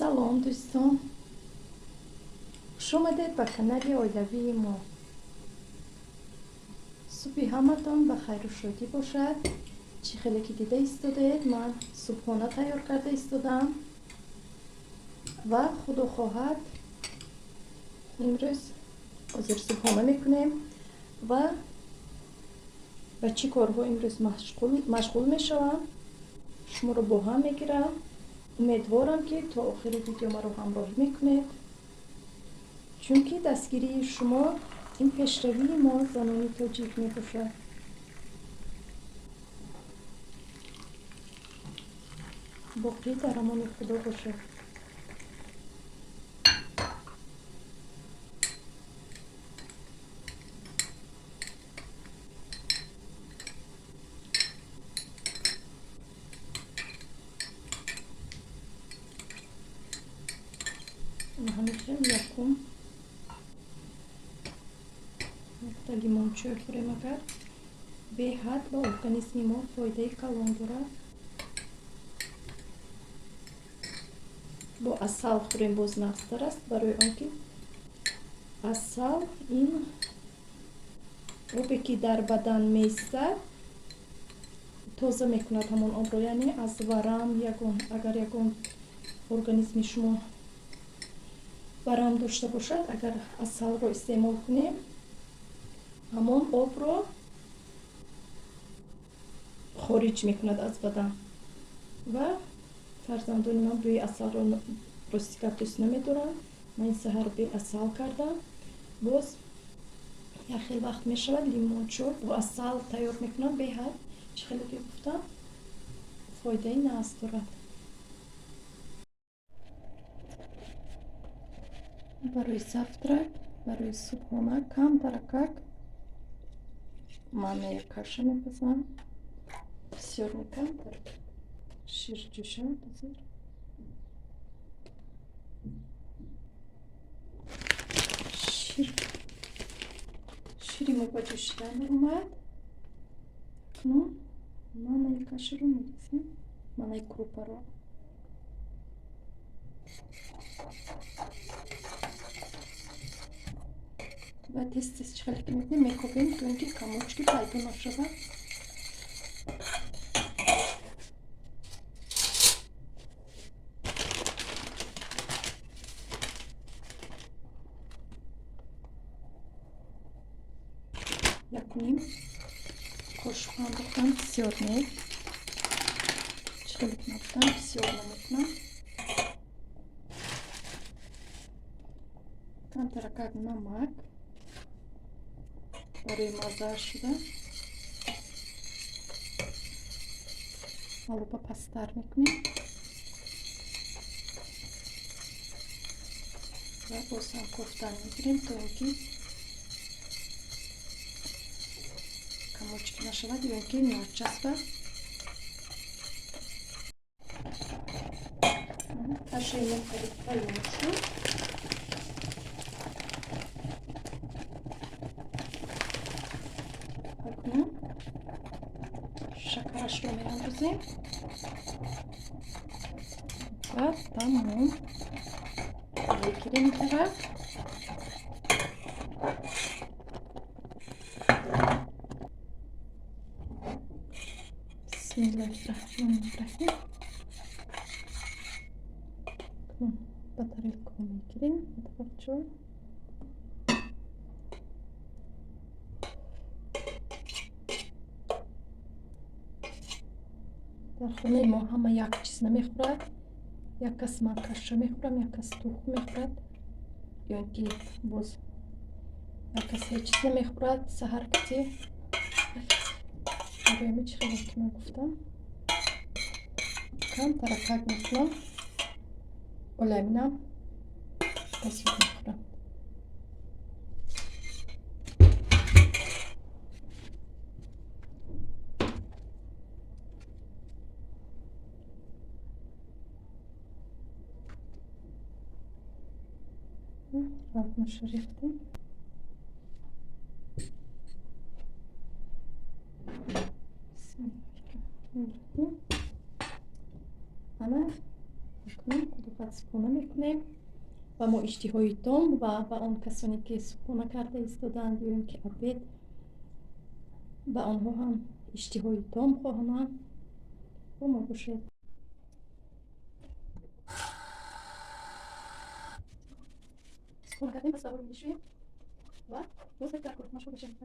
Салом, дӯстон, хушомадед ба канали оилавии мо. Субҳи ҳаматон ба хайру шодӣ бошад. Чӣ хеле ки дида истодаед, ман субҳона тайёр карда истодам ва худо хоҳад, имрӯз ҳозир субҳона мекунем ва ба чӣ корҳо имрӯз машғул мешавам, шуморо бо ҳам мегирам. Умедворам, ки то охири видео маро ҳамроҳӣ мекунед, чунки дастгирии шумо ин пешравии мо, занони тоҷик, мебошад. Боқӣ дар амони Худо бошад. Ҳамихел якум якта лимончой хӯрем, агар беҳад ба организми мо фоидаи калон дорад. Бо асал хӯрем, боз нағзтар аст, барои он ки асал ин обе, ки дар бадан меистад, тоза мекунад ҳамон обро, яъне аз варам ягон, агар ягон организми шумо варам дошта бошад, агар асалро истеъмол кунем, ҳамон обро хориҷ мекунад аз бадан. Ва фарзандони ман бӯи асалро, рости гап, дӯст намедоранд. Ман ин саҳар бе асал кардам. Боз як хел вақт мешавад, лимончой бо асал тайёр мекунам. Беҳад, чӣ хеле ки гуфтам, фоидаи нағз дорад. Барои завтрак, барои субҳона камтаракак манная каша мепазам. Бисёр не, камтар. Шир ҷӯшад ҳозир. Шири мо ба ҷӯшидан омад. Акнун манная кашаро мерезем, маннаи крупаро. Ва тез тез, чӣ хеле ки мебинем, мекобем, то ин ки комочки пайдо нашавад. Якуним қошуқ андохтам, бисёр не. Чӣ хеле ки нагуфтам, бисёр намекунам. Камтаракак намак барои мазза шуда. Алоба пасттар мекунем ва боз ҳам кофтан мегирем, то ин ки комочки нашавад ё ин ки начаспад. Кашаи мо қариб тайёр шуд. Акнун шакарашро меандозем ва тамом. Мегирем ин тараф. Бисмиллаҳи раҳмони раҳим. Акнун ба тарелкаҳо мегирем, ба табақчо. Дар хонаи мо ҳама як чиз намехӯрад. Як кас ман каша мехӯрам, як кас тухм мехӯрад, ё ин ки боз як кас ҳеҷ чиз намехӯрад саҳар кати. Барои ҳамин, чӣ хеле ки ман гуфтам, камтаракак мекунам, оламинам ба зуд мехӯрам. Равноша рехтем. Бисмиллаҳи. Ана акнун худо. Баъд субҳона мекунем ва мо иштиҳои том ва ба он касоне ки субҳона карда истодаанд ё ин ки обед, ба онҳо ҳам иштиҳои том хоҳонам. Бо мо бошед. Субҳона кардем, пас давро мешӯем ва боз дар кор машғул мешавем.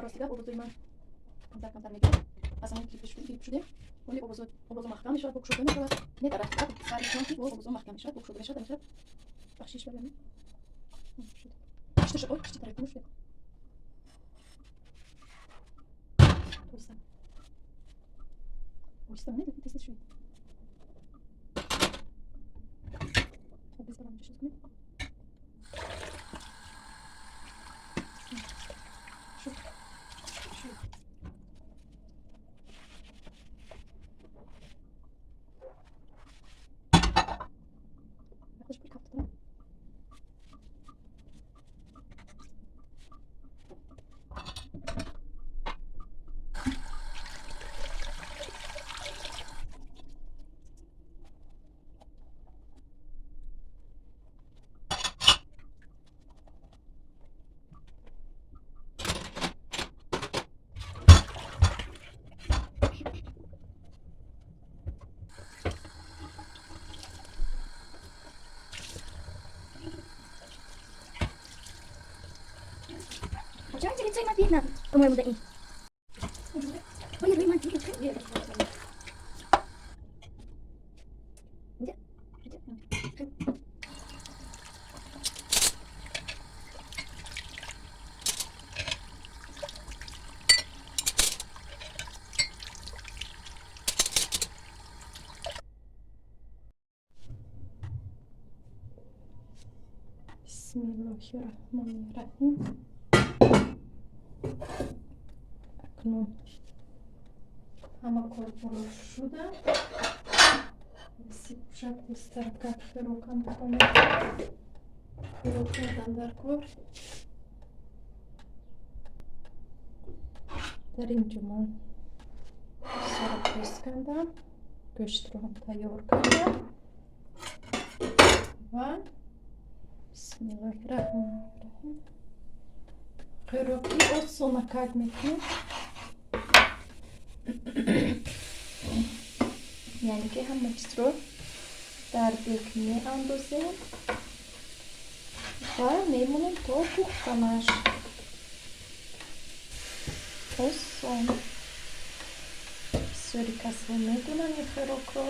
Рости гап, обозои ман камтар камтар мегирад. Аз ҳамон гирифта шудем, гирифта шудем. Ҳоли обозо маҳкам мешавад, бокушода мешавад. Не дар ҳақиқат сари чон ки боз обозо маҳкам мешавад, бокушода мешавад, мешавад. Бахшиш барои шуд. Ой, кишти тараф шуд. Оҳиста. Оҳиста, не, тез шуд. Хоб, без барам шуд кунем. Шуд. Шуд. Yaklaşık bir hafta. По-моему, да. Ой, ой, Бисмиллоҳи раҳмони раҳим. Акнун ҳама корҳоро шуда, насиб бошад, тезтаракак хӯрокам хӯрок кардан дар кор. Дар ин ҷо ман сара пӯст кардам, гӯштро ҳам тайёр кардам ва бисмиллоҳи раҳмони раҳим хӯроки осонакак мекунем, яъне ки ҳама чизро дар дег меандозем ва мемонем то пухтанаш. Осон, бисёри касҳо медонанд ин хӯрокро.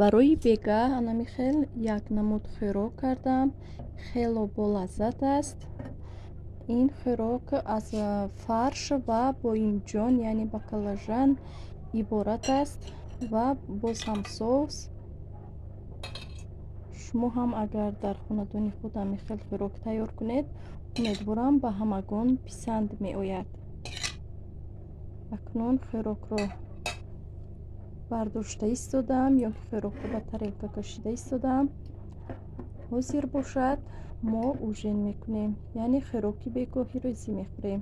Барои бегаҳ анами хел як намуд хӯрок кардам, хело болаззат аст. Ин хӯрок аз фарш ва боимҷон, яъне баклажан иборат аст ва боз ҳам соус. Шумо ҳам агар дар хонадони худ ҳамин хел хӯрок тайёр кунед, умедворам, ба ҳамагон писанд меояд. Акнун хӯрокро бардошта истодам ё ки хӯрокро ба тарелка кашида истодам. Ҳозир бошад, мо ужин мекунем, яъне хӯроки бегоҳӣ рӯзӣ мехӯрем.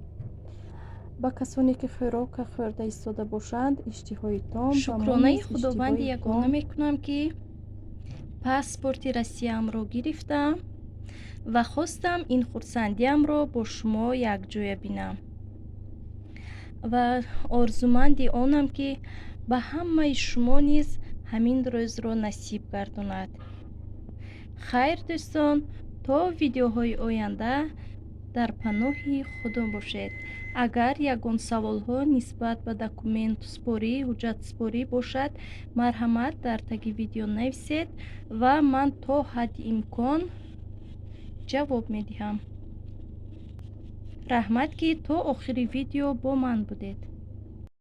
Ба касоне ки хӯрока хӯрда истода бошанд, иштиҳои том. Шукронаи Худованди ягона мекунам, ки паспорти Россияамро гирифтам ва хостам ин хурсандиамро бо шумо якҷоя бинам ва орзуманди онам, ки ба ҳамаи шумо низ ҳамин рӯзро насиб гардонад. Хайр, дӯстон, то видеоҳои оянда дар паноҳи Худо бошед. Агар ягон саволҳо нисбат ба документспорӣ, ҳуҷҷатспорӣ бошад, марҳамат, дар таги видео нависед ва ман то ҳадди имкон ҷавоб медиҳам. Раҳмат, ки то охири видео бо ман будед.